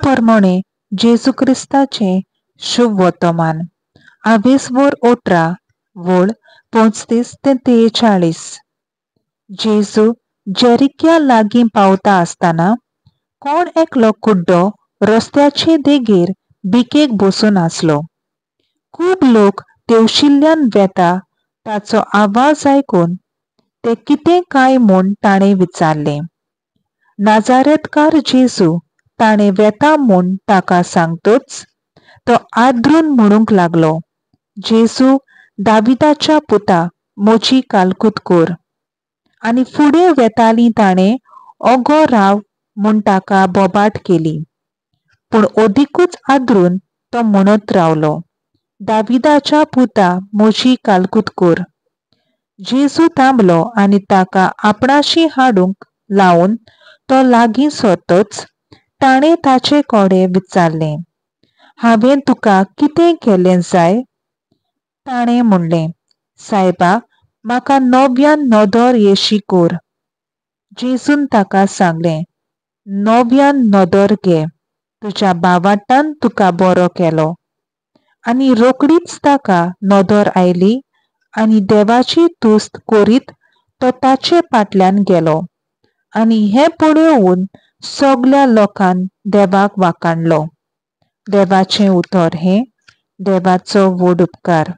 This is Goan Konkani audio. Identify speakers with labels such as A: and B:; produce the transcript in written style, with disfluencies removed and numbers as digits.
A: प्रमाणे जेजू क्रिस्ताचें शुभ वर्तमान आवेसवोर 18 वळ 35 ते 43. जेजू जेरिक्या लागीं पावता आसतना कोण एकलो कुड्डो रस्त्याचे देगेर भिकेक बसून आसलो. खूब लोक तेवशिल्ल्यान वेता ताचो आवाज आयकून ते कितें काय म्हूण ताणें विचारलें. नाजारेतकार जेजू ताणें वेता म्हूण ताका सांगतच तो आदरून म्हणूंक लागलो, जेजू दाविदाच्या पुता, म्हजी कालकूत कर. आनी फुडें वेताली ताणें ओगो राव म्हूण ताका बोबाट केली. पूण अदिकूच आदरून तो म्हणत रावलो, दाविदाच्या पुता, म्हजी कालकूत कर. जेजू थांबलो आनी ताका आपणाशी हाडूंक लावन तो लागीं सरतच ताणें ताचे कडेन विचारलें, हांवें तुका कितें केलें जाय? ताणें म्हणलें, सायबा, म्हाका नव्यान नदर येशी कर. जेजून ताका सांगलें, नव्यान नदर घे, तुज्या भावार्तान तुका बरो केलो. आनी रोखडीच ताका नदर आयली आनी देवाची तुस्त करीत तो ताचे फाटल्यान गेलो. आनी हें पळोवन सगल्या लोकान देवाक वाखाणलो. देवाचें उतर हें देवाचो व्हड उपकार.